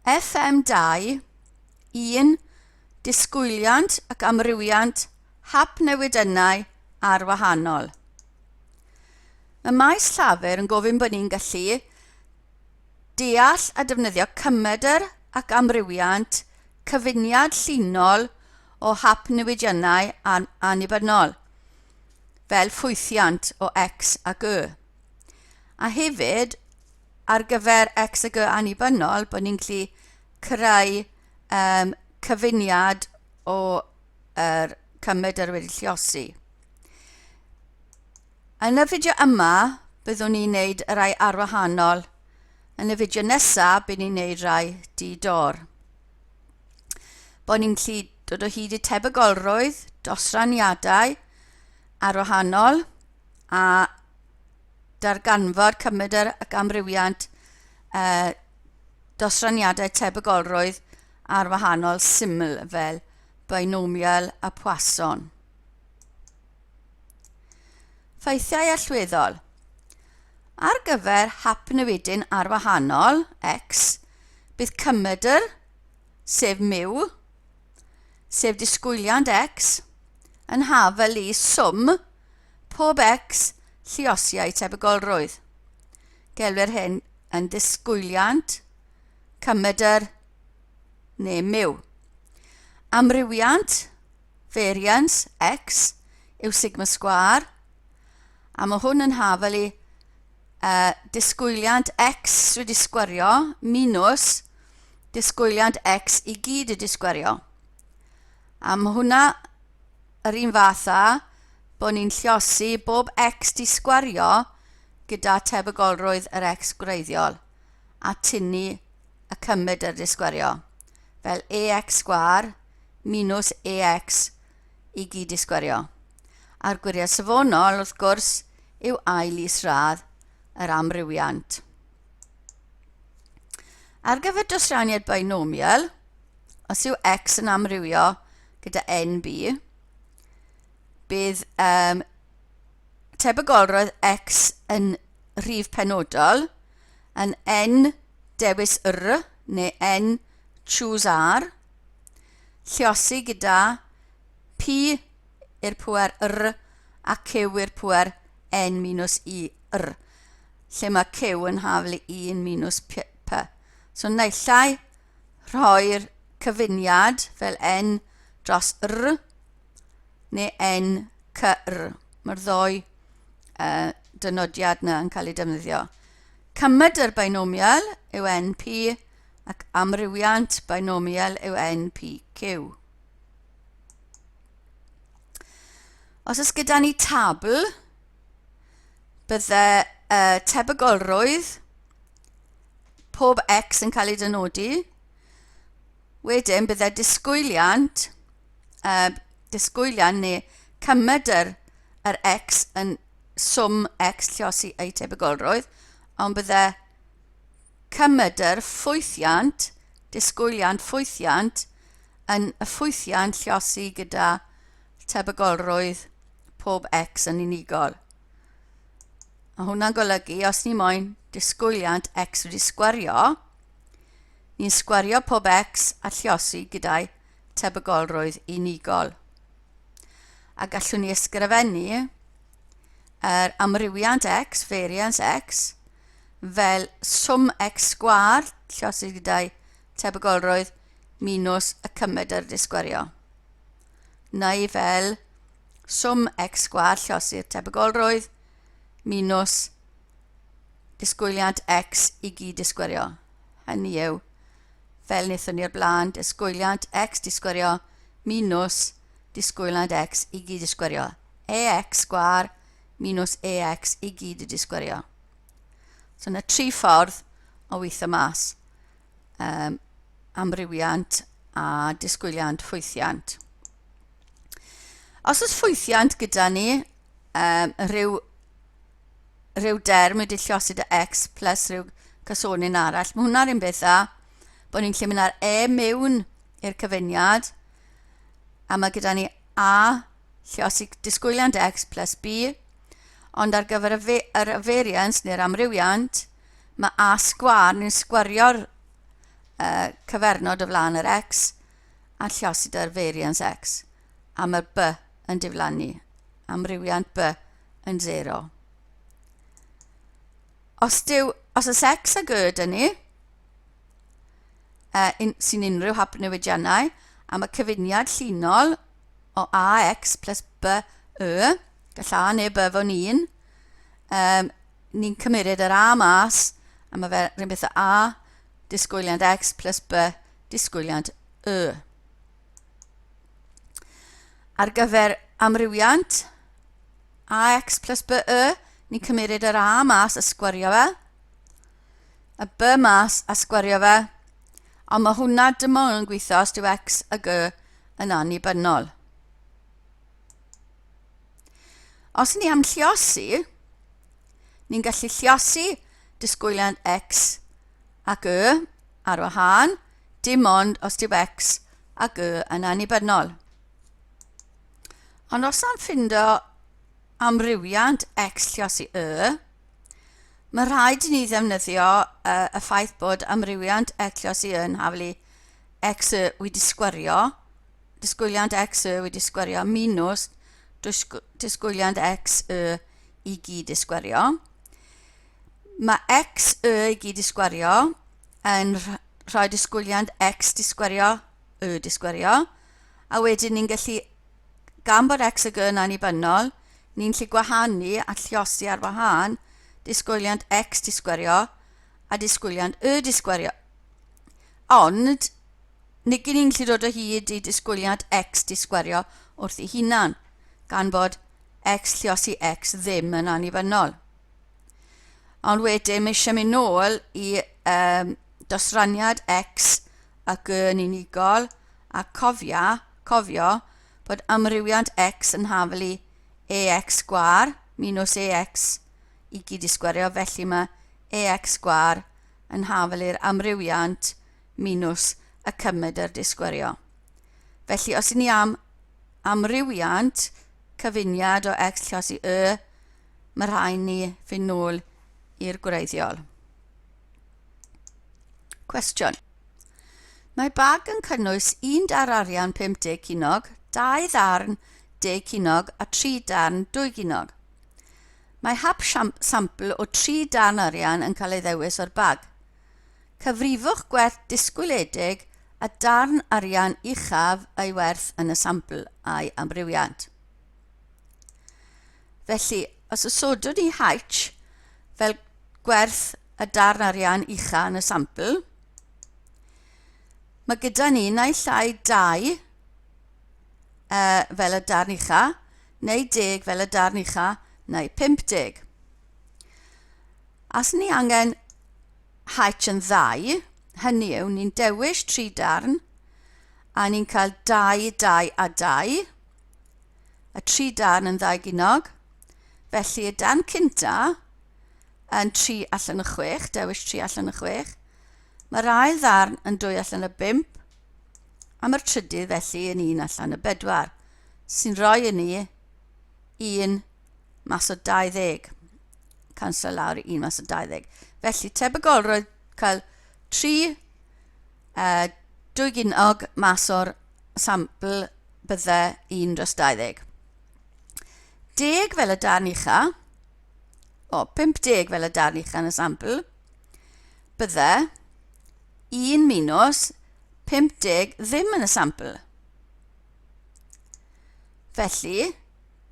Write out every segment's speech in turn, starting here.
FM2, 1, Disgwyliant ac amrywiant hapnewidynnau ar wahanol. Mae maes llafur yn gofyn bod ni'n gallu deall a defnyddio cymedr ac amrywiant cyfuniad llinol o hapnewidiannau annibynnol, fel ffwythiant o X ac Y. A hefyd, ar gyfer X a G annibynnol, bod ni'n gallu creu um, cyfuniad o yr cymryd wedi lliosi. Yn y fideo yma, byddwn ni'n neud y rai arwahanol. Yn y fideo nesaf, byddwn ni'n neud rai di-dor. Bod ni'n gallu dod o hyd i tebygolrwydd, dosraniadau arwahanol a darganfod cymedr ac amrywiant uh, dosraniadau tebygolrwydd ar wahanol syml fel binomial a Poisson. Ffeithiau allweddol. Ar gyfer hapnewidyn ar wahanol, x, bydd cymedr, sef mu, sef disgwyliant x, yn hafel i swm pob x lluosiau tebygolrwydd. Gelwir hyn yn ddisgwyliant, cymedr neu myw. Amrywiant, variance, x, yw sigma sgwâr, a mae hwn yn hafel i uh, disgwyliant x wedi sgwario minus disgwyliant x i gyd wedi sgwario. A mae hwnna yr un fath â bod ni'n lliosi bob x di sgwario gyda tebygolrwydd yr x gwreiddiol a tynnu y cymryd yr disgwario fel ax sgwar minus ax i gyd disgwario. A'r gwiriad safonol, wrth gwrs, yw ail isradd yr amrywiant. Ar gyfer dosraniad binomial, Os yw x yn amrywio gyda nb, bydd um, tebygolrwydd x yn rhif penodol yn n dewis r neu n choose r, lliosi gyda p i'r pwer r a q i'r pwer n minus i r, lle mae q yn haflu 1 minus p. p. So naill ai rhoi'r cyfuniad fel N dros R neu N C R. Mae'r ddoi uh, dynodiad yna yn cael ei defnyddio. Cymydr binomial yw NP ac amrywiant binomial yw NPQ. Os oes gyda ni tabl, bydde uh, tebygolrwydd pob X yn cael ei dynodi. Wedyn bydde disgwyliant, uh, disgwyliant neu cymedr yr X yn swm X lliosi ei tebygolrwydd, ond bydde cymedr ffwythiant, disgwyliant ffwythiant, yn y ffwythiant lliosi gyda tebygolrwydd pob X yn unigol. Mae hwnna'n golygu os ni moyn disgwyliant x wedi sgwario, ni'n sgwario pob x a lliosi gyda'i tebygolrwydd unigol. A gallwn ni ysgrifennu yr amrywiant x, variance x, fel swm x sgwar, lliosi gyda'i tebygolrwydd minus y cymedr disgwario. Neu fel swm x sgwâr llosi'r tebygolrwydd minus disgwyliant x i gyd disgwyrio. Hynny yw, fel wnaethon ni o'r blaen, disgwyliant x disgwyrio minus disgwyliant x i gyd disgwyrio. ax sgwâr minus ax i gyd i disgwyrio. So yna tri ffordd o weithio mas um, amrywiant a disgwyliant ffwythiant. Os oes ffwythiant gyda ni, um, rhyw, rhyw derm wedi lliosi dy x plus rhyw cysonyn arall, mae hwnna'r un beth dda, bod ni'n lle mynd ar e mewn i'r cyfuniad, a mae gyda ni a lliosi disgwyliant x plus b, ond ar gyfer y, yr variance neu'r amrywiant, mae a sgwar, ni'n sgwario'r cyfernod o flaen yr x a lliosi dy'r variance x, a mae'r b yn diflannu, amrywiant b yn 0. Os, dyw, os oes x ag y dyn ni, in, sy'n unrhyw hap newidiannau, a mae cyfuniad llinol o ax plus b y, gall a neu b fo'n un, um, ni'n cymeryd yr a mas, a mae fe rhywun beth o a disgwyliant x plus b disgwyliant y. Ar gyfer amrywiant ax plus b y, ni'n cymeryd yr a mas a sgwario fe, y b mas a sgwario fe, ond mae hwnna dim ond yn gweithio os dyw x a g yn annibynnol. Os ni am lliosi, ni'n gallu lliosi disgwyliant x ac y ar wahân, dim ond os dyw x ac y yn annibynnol. Ond os am ffindo amrywiant x lliosi y, mae rhaid i ni ddefnyddio y ffaith bod amrywiant x lliosi y yn haflu x y wedi sgwario, disgwyliant x y wedi sgwario minus disgwyliant x y i gyd i sgwario. Mae x y i gyd i sgwario yn rhoi disgwyliant x di sgwario y di sgwario, a wedyn ni'n gallu, gan bod x ag y yn annibynnol, ni'n gallu gwahanu a lliosi ar wahân disgwyliant x di sgwario a disgwyliant y di sgwario. Ond, nid ni'n gallu dod o hyd i disgwyliant x di sgwario wrth ei hunan, gan bod x lliosi x ddim yn annibynnol. Ond wedyn mae eisiau mynd nôl i um, dosraniad x ac y yn unigol a cofia, cofio bod amrywiant x yn hafal i ax sgwar minus ax i gyd i sgwario, felly mae ax sgwar yn hafal i'r amrywiant minus y cymedr disgwario. Felly os ni am amrywiant cyfuniad o x llosi y, mae rhaid ni fynd nôl i'r gwreiddiol. Cwestiwn. Mae bag yn cynnwys un dar arian 50 cinog, dau ddarn 10 cinog a tri darn 2 ginog. Mae hap sampl o tri darn arian yn cael ei ddewis o'r bag. Cyfrifwch gwerth disgwyliedig a darn arian uchaf ei werth yn y sampl a'i amrywiant. Felly, os osodwn ni H fel gwerth y darn arian ucha yn y sampl, mae gyda ni naill ai 2 fel y darn ucha, neu 10 fel y darn ucha, neu 50. As ni angen H yn ddau, hynny yw, ni'n dewis tri darn, a ni'n cael 2, 2 a 2, y tri darn yn ddau ginog. Felly y darn cynta yn 3 allan o 6, dewis 3 allan o 6. Mae'r ail ddarn yn 2 allan o 5, a mae'r trydydd felly yn 1 allan o 4, sy'n rhoi i ni 1 mas o 20. Canslo lawr i 1 mas o 20. Felly tebygolrwydd cael 3 2 ginog mas o'r sampl bydde 1 dros 20. Deg fel y darn ucha, o, 50 fel y darn ucha yn y sampl, bydde 1 minus 50 ddim yn y sampl. Felly,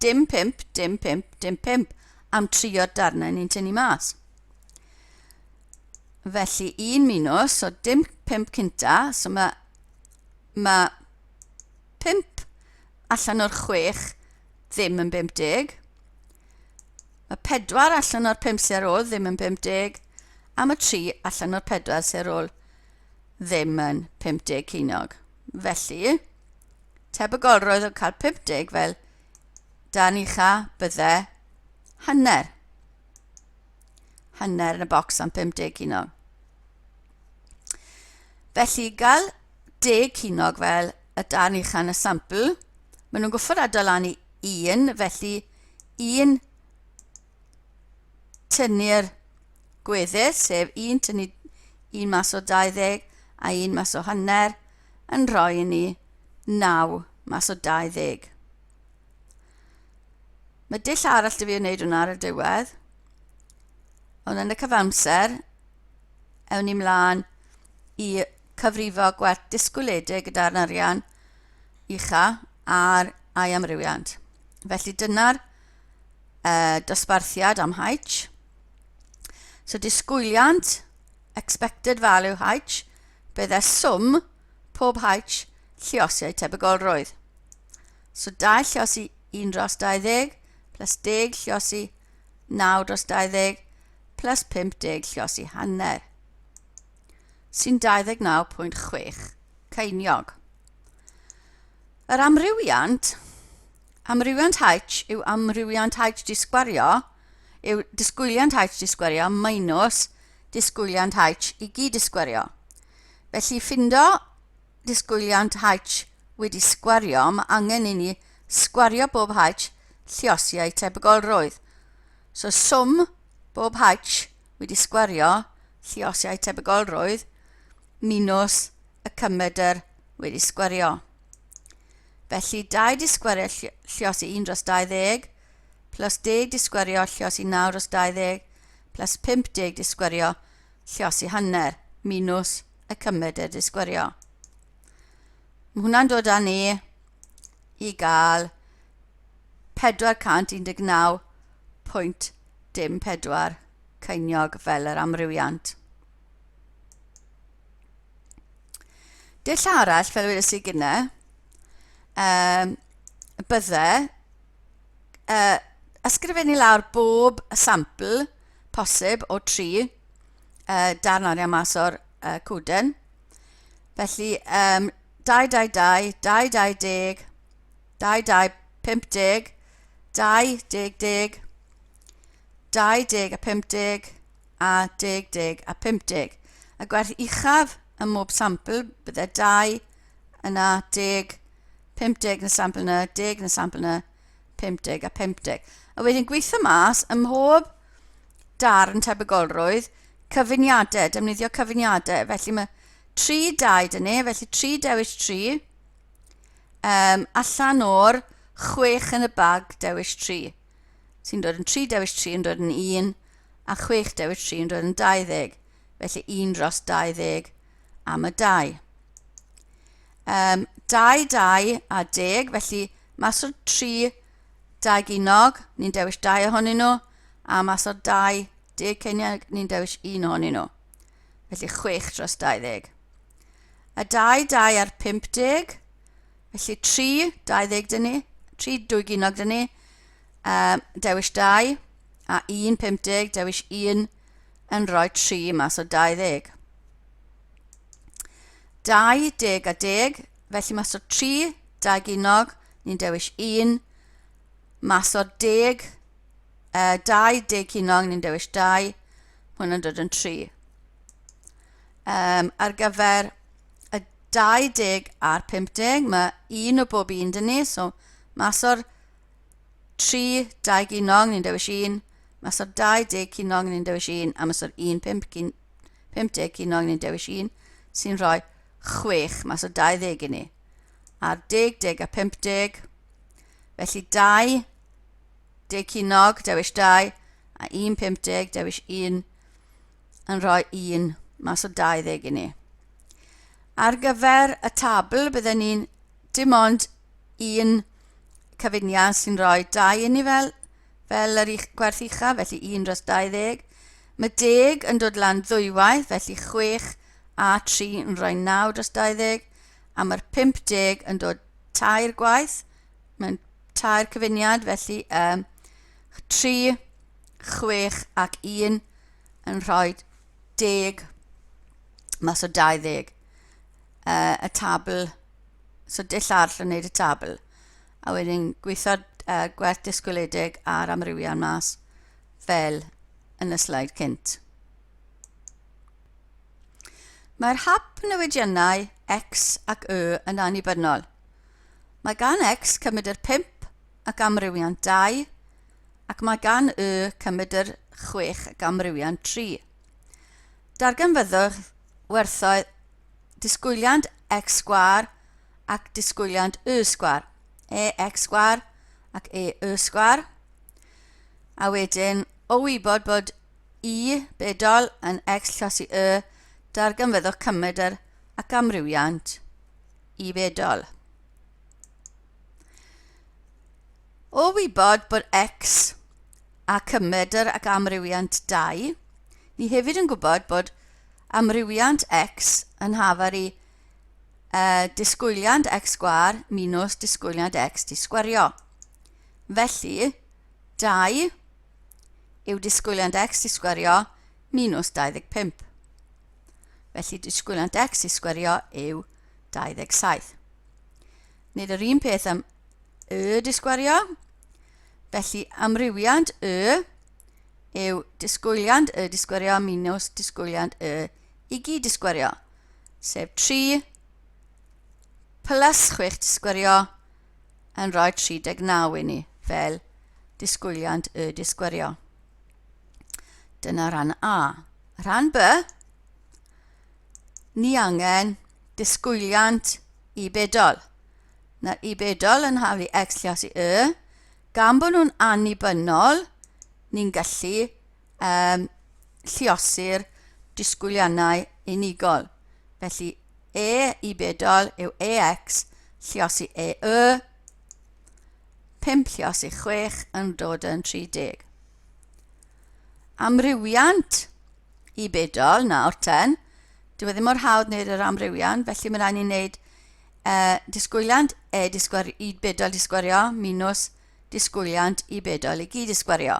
dim 5, dim 5, dim 5, am trio'r darnau ni'n tynnu mas. Felly, 1 minus, so dim 5 cynta, so mae, mae 5 allan o'r 6 ddim yn 50. Mae 4 allan o'r 5 sy'n ar ôl ddim yn 50. A mae 3 allan o'r 4 sy'n ar ôl ddim yn 50 ceiniog. Felly, tebygolrwydd o cael 50 fel dan ucha bydde hanner. Hanner yn y bocs am 50 ceiniog. Felly, gael 10 ceiniog fel y darn ucha yn y sampl, maen nhw'n gwffod adael lan i 1, felly 1 tynnu'r gweddill, sef 1 tynnu 1 mas o 20, a 1 mas o hanner yn rhoi i ni 9 mas o 20. Mae dull arall dy fi o wneud hwnna ar y diwedd. Ond yn y cyfamser, ewn ni mlaen i cyfrifo gwerth disgwyliedig gyda'r arian ucha a'r a'i amrywiant. Felly dyna'r dosbarthiad am H. So disgwyliant, expected value H, bydde swm pob H lluosiau tebygolrwydd. So 2 lliosi 1 dros 20 plus 10 lliosi 9 dros 20 plus 50 lliosi hanner, sy'n 29.6 ceiniog. Yr amrywiant, amrywiant H yw amrywiant H di sgwario, yw disgwyliant H di sgwario minus disgwyliant H i gyd di sgwario. Felly ffindo disgwyliant H wedi sgwario, mae angen i ni sgwario bob H lluosiau tebygolrwydd. So swm bob H wedi sgwario lluosiau tebygolrwydd minus y cymedr wedi sgwario. Felly 2 di sgwario lliosi 1 dros 20 plus 10 di sgwario lliosi 9 dros 20 plus 50 di sgwario lliosi hanner minus y cymedr di sgwario. Mae hwnna'n dod â ni i gael 419.04 ceiniog fel yr amrywiant. Dull arall, fel wedes i gynne, bydde ysgrifennu lawr bob sampl posib o tri darn arian mas o'r cwden. Felly, 2, 2, 2, 2, 2, 10, 2, 2, 50, 2, 10, 10, 2, 10 a 50, a 10, 10 a 50. Y gwerth uchaf ym mhob sampl bydde 2 yna 10, 50 yn y sampl yna, 10 yn y sampl yna, 50 a 50. A wedyn gweithio mas ym mhob darn tebygolrwydd cyfuniadau, defnyddio cyfuniadau. Felly mae 3, 2 dyn ni, felly 3 dewis 3, allan o'r 6 yn y bag dewis 3. Sy'n dod yn 3 dewis 3 yn dod yn 1, a 6 dewis 3 yn dod yn 20. Felly 1 dros 20 am y 2. 2, 2 a 10, felly mas o'r 3 2 ginog, ni'n dewis 2 ohonyn nhw, a mas o'r 2 10 ceiniog, ni'n dewis 1 ohonyn nhw. Felly 6 dros 20. A 2, 2 ar 50, felly 3, 20 dyn ni, 3 2 ginog dyn ni, dewis 2, a 1, 50, dewis 1 yn rhoi 3 mas o 20. 2, 10 a 10, felly mas o 3, 2 ginog, ni'n dewis 1, mas o 10, 2, 10 cinog, ni'n dewis 2, hwn yn dod yn 3. Ar gyfer y 20 a'r 50, mae un o bob un dyn ni, so mas o'r 3, 2 ginog, ni'n dewis 1, mas o'r 20 cinog, ni'n dewis 1, a mas o'r 1, 5, 50 cinog, ni'n dewis 1, sy'n rhoi 6 mas o 20 i ni. A'r 10, 10 a 50, felly 2, 10 cinog, dewis 2, a 1, 50, dewis 1, yn rhoi 1 mas o 20 i ni. Ar gyfer y tabl, bydden ni'n dim ond un cyfuniad sy'n rhoi 2 i ni fel, fel yr uch, gwerth uchaf, felly 1 dros 20. Mae deg yn dod lan ddwywaith, felly 6 a 3 yn rhoi 9 dros 20, a mae'r 50 yn dod tair gwaith, mewn tair cyfuniad, felly 3, 6 ac 1 yn rhoi deg mas o 20. Y tabl, so dull arall o wneud y tabl. A wedyn gweithio'r gwerth disgwyliedig a'r amrywiad mas fel yn y sleid cynt. Mae'r hap newidiannau X ac Y yn annibynnol. Mae gan X cymedr 5 ac amrywiant 2, ac mae gan Y cymedr 6 ac amrywiant 3. Darganfyddwch werthoedd disgwyliant x sgwar ac disgwyliant y sgwar. E x sgwar ac e y sgwar. A wedyn, o wybod bod i bedol yn x llosi y, darganfyddwch cymedr ac amrywiant i bedol. O wybod bod x a cymedr ac amrywiant 2, ni hefyd yn gwybod bod amrywiant x yn hafar i uh, disgwyliant x sgwar minus disgwyliant x di sgwario. Felly, 2 yw disgwyliant x di sgwario minus 25. Felly, disgwyliant x di sgwario yw 27. Nid yr un peth am y disgwario. Felly amrywiant y yw disgwyliant y disgwario minus disgwyliant y i gyd disgwario, sef 3 plus 6 disgwario yn rhoi 39 i ni fel disgwyliant y disgwario. Dyna rhan A. Rhan B, ni angen disgwyliant i bedol. Na'r i bedol yn haflu x llios i y. Gan bod nhw'n annibynnol, ni'n gallu um, lliosi'r disgwyliannau unigol. Felly e i bedol yw ex lliosi e y, 5 lliosi 6 yn dod yn 30. Amrywiant i bedol nawr ten. Dyw e ddim mor hawdd wneud yr amrywiant, felly mae rhaid ni wneud uh, disgwyliant e disgwyr, i bedol disgwyrio minus disgwyliant i bedol i gyd disgwyrio.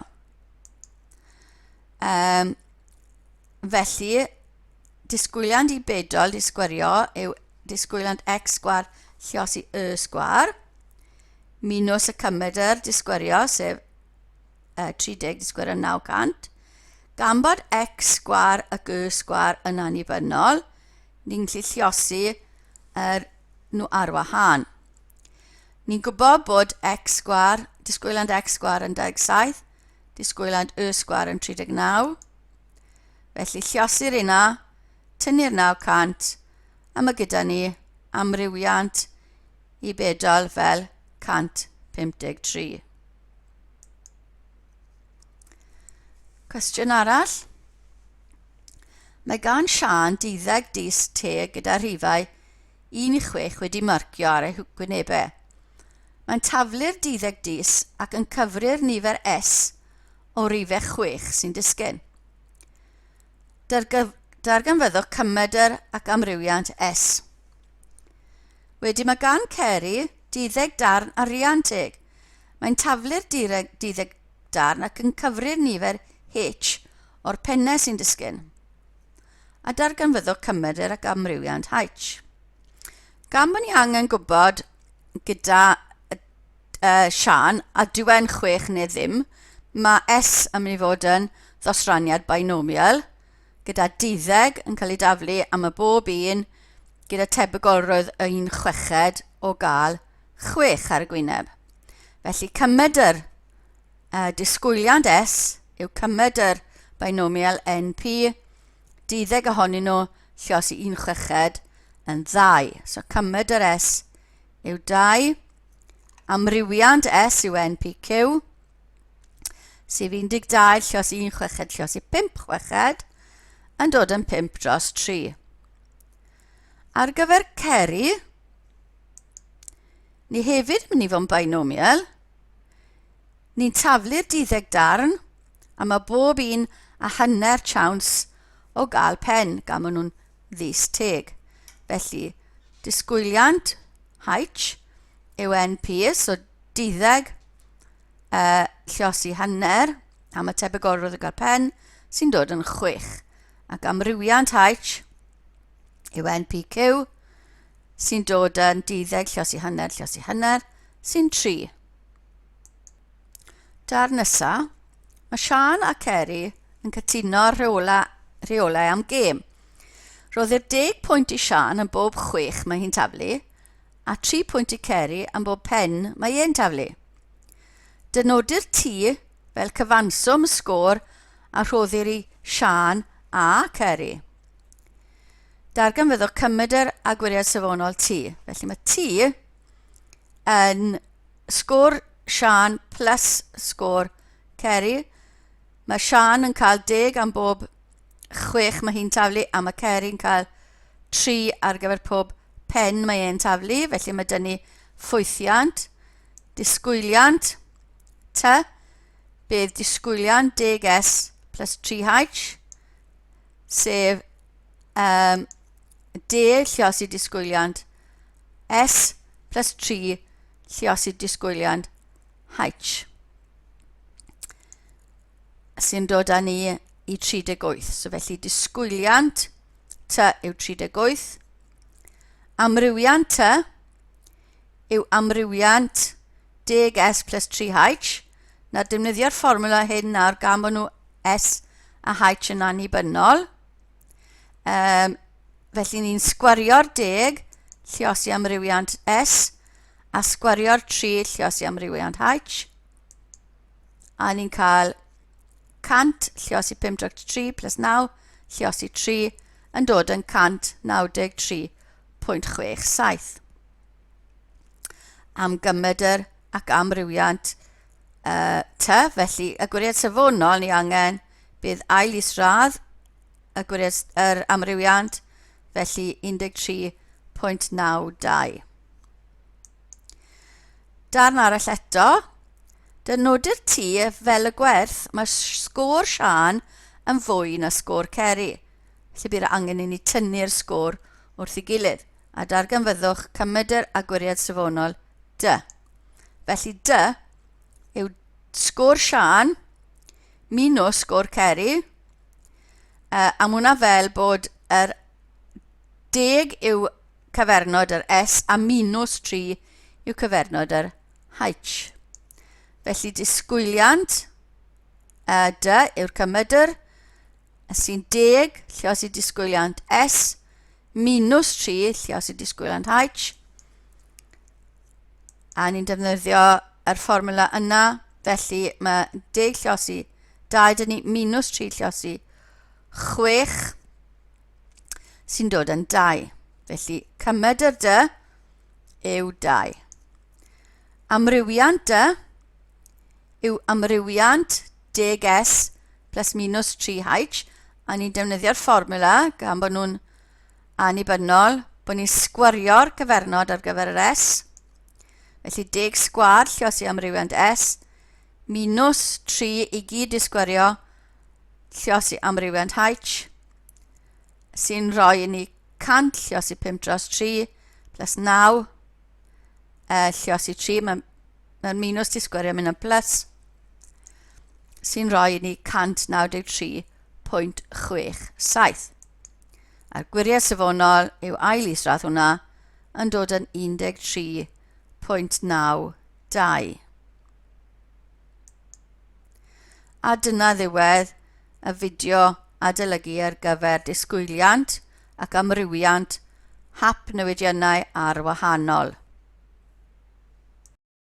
Um, felly, disgwyliant i bedol disgwyrio yw disgwyliant x sgwar lliosi y sgwar minus y cymedr disgwyrio, sef uh, 30 disgwyr yn 900. Gan bod x sgwar ac y sgwar yn annibynnol, ni'n gallu lliosi er nhw ar wahân. Ni'n gwybod bod x sgwar, disgwyliant x sgwar yn 27, disgwyliant y sgwar yn 39. Felly lliosi'r yna, tynnu'r 900, a mae gyda ni amrywiant i bedol fel 153. Cwestiwn arall. Mae gan Siân duddeg dis teg gyda rhifau 1 i 6 wedi marcio ar ei gwynebau. Mae'n taflu'r duddeg dis ac yn cyfri'r nifer S o rifau 6 sy'n disgyn. Darganfyddwch cymedr ac amrywiant S. Wedyn mae gan Ceri duddeg darn arian teg. Mae'n taflu'r duddeg darn ac yn cyfri'r nifer H o'r pennau sy'n disgyn. A darganfyddwch cymedr ac amrywiant H. Gan bod ni angen gwybod gyda uh, Sian a dyw e'n 6 neu ddim, mae S yn mynd i fod yn ddosraniad binomial, gyda duddeg yn cael ei daflu am y bob un gyda tebygolrwydd un chweched o gael chwech ar y gwyneb. Felly cymedr uh, disgwyliant S yw cymedr binomial NP, duddeg ohonyn nhw lliosi un chweched yn ddau. So cymedr S yw 2, amrywiant S yw NPQ, sef 12 llios 1 chweched llios i 5 chweched, yn dod yn 5 dros 3. Ar gyfer ceri, ni hefyd yn mynd i fod yn binomial. Ni'n taflu'r duddeg darn, a mae bob un a hanner chawns o gael pen, gan maen nhw'n ddys teg. Felly, disgwyliant H yw NP, so duddeg uh, lliosi hanner am y tebygolrwydd o gael pen sy'n dod yn 6. Ac amrywiant H yw NPQ sy'n dod yn duddeg lliosi hanner lliosi hanner sy'n 3. Dar nesa, mae Sian a Ceri yn cytuno ar rheola, rheolau am gêm. Rhoddir 10 pwynt i Sian am bob 6 mae hi'n taflu, a 3 pwynt i Ceri am bob pen mae e'n taflu. Dynodir T fel cyfanswm sgôr a rhoddir i Siân a Ceri. Darganfyddwch cymedr a gwiriad safonol T. Felly mae T yn sgôr Siân plus sgôr Ceri. Mae Siân yn cael 10 am bob 6 mae hi'n taflu a mae Ceri'n cael 3 ar gyfer pob pen mae e'n taflu. Felly mae dyn ni ffwythiant, disgwyliant, T, bydd disgwyliant 10S plus 3H, sef um, D lliosi disgwyliant S plus 3 lliosi disgwyliant H sy'n dod â ni i 38. So felly disgwyliant T yw 38. Amrywiant T yw amrywiant 10S plus 3H. Na defnyddio'r fformwla hyn nawr gan bod nhw S a H yn annibynnol. Um, felly ni'n sgwario'r 10, lliosi amrywiant S, a sgwario'r 3, lliosi amrywiant H. A ni'n cael 100 lliosi 5.3 plus 9 lliosi 3 yn dod yn 193.67. Am gymedr ac amrywiant uh, T, felly y gwiriad safonol ni angen bydd ail isradd y gwiriad yr amrywiant, felly 13.92. Darn arall eto, dynodir T fel y gwerth mae sgôr Siân yn fwy na sgôr Ceri, felly bydd angen i ni tynnu'r sgôr wrth ei gilydd, a darganfyddwch cymedr a gwiriad safonol D. Felly D yw sgôr Siân minus sgôr Ceri, uh, a mwna fel bod yr deg yw cyfernod yr S a minus 3 yw cyfernod yr H. Felly disgwyliant uh, D yw'r cymedr sy'n deg, lliosi disgwyliant S, minus 3, lliosi disgwyliant H. A ni'n defnyddio yr fformula yna, felly mae deg lliosi 2 dyn ni minus 3 lliosi 6 sy'n dod yn 2. Felly cymedr dy yw 2. Amrywiant dy yw amrywiant 10s plus minus 3h a ni'n defnyddio'r fformula gan bod nhw'n annibynnol bod ni'n sgwario'r cyfernod ar gyfer yr s. Felly 10 sgwar lliosi amrywiant s minus 3 i gyd i sgwario lliosi amrywiant h sy'n rhoi i ni 100 lliosi 5 dros 3 plus 9 lliosi 3, mae'n mae minus di sgwario mynd yn plus, sy'n rhoi i ni 193.67. A'r gwiriad safonol yw ail isradd hwnna yn dod yn 13.92. A dyna ddiwedd y fideo adolygu ar gyfer disgwyliant ac amrywiant hap newidiannau ar wahanol.